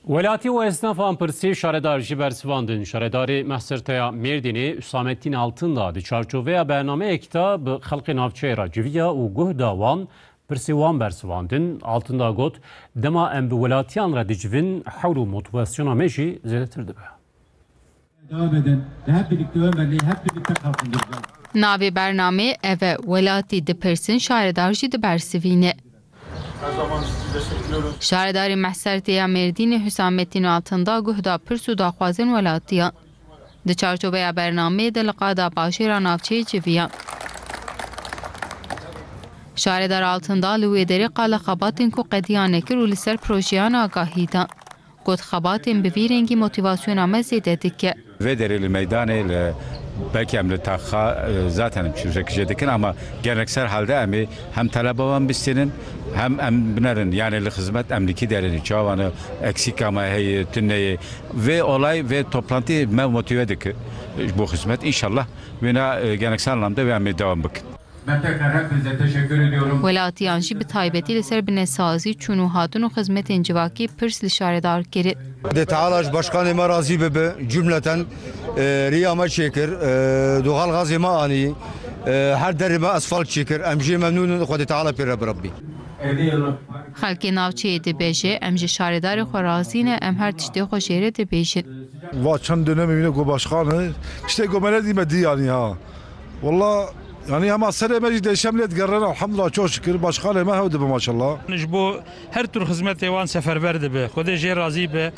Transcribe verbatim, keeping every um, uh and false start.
Welatî û esnafan pirsî şaredar jî bersivandin. Şaredarê Mehsirteya Mêrdînê Hüsamettin Altındağ di çarçoveya bernameyekî de bi xelkê navçeyê re civiya û guh da wan, pirsê wan bersivandin. Altındağ got, dema em bi welatiyan re dicivin, hewl û motivasyona me jî zêdetir dibe. Devam edin ve hep birlikte Ömerli'yi hep birlikte kalkındıracağız. Navê bernamê ev e, welatî dipirsin, şaredar jî dibersivîne. Şaredarê Mehsertê ya Mêrdînê Hüsamettin Altındağ guh da pirs û daxwazên welatiyan. Di çarçoveya bernameyê de li qada bajêra navçeyê civiyan. Şaredar Altındağ li wê derê qala xebatên ku qediya nekir û li ser projeyan agahî da. Got, xebatên bi vî rengî motivasyona me zêde dike. Vê derê li meydanê, li belkî em li taxa, e, zaten em çûşek jê dikin, ama geleneksel halde em ê hem telebawan bistînin, hem em binerin, yani li xizmet em li kî derê ne, çawan e, eksîka me heye, tune ye. Vê olay, vê toplantî me motive dike ji bo xizmet. Înşallah wêna, e, geleneksel anlamda vê em ê devam bikin. Ben tekrar hepinize teşekkür ediyorum. Welatiyan jî bi taybetî li ser binesazî, çûn û hatin û xizmetên civakî pirs li şaredar kirin. Xwedê Teala ji başkanê me razî bibe. Cumleten, e, riya me çêkir, e, doğal gazê me anî, e, her derê me asfalt çêkir. Em jê memnûn in, Xwedê Teala pê re bi Rebbî. Xelkê navçeyê dibêje, em ji şaredarê xwe razî ne, em her tiştê xwe jê re dibêjin. Va çend dönemê wîne ku başkan e, tiştê ku me nedî me dî yanî ha. Walla, yanî hema serê me jî deşem lê digerin, elhamdulillah, çok şükür, başkanê me hew dibe maşallah. Ji bo her tür xizmetê wan seferber dibe. Xwedê jê razî be.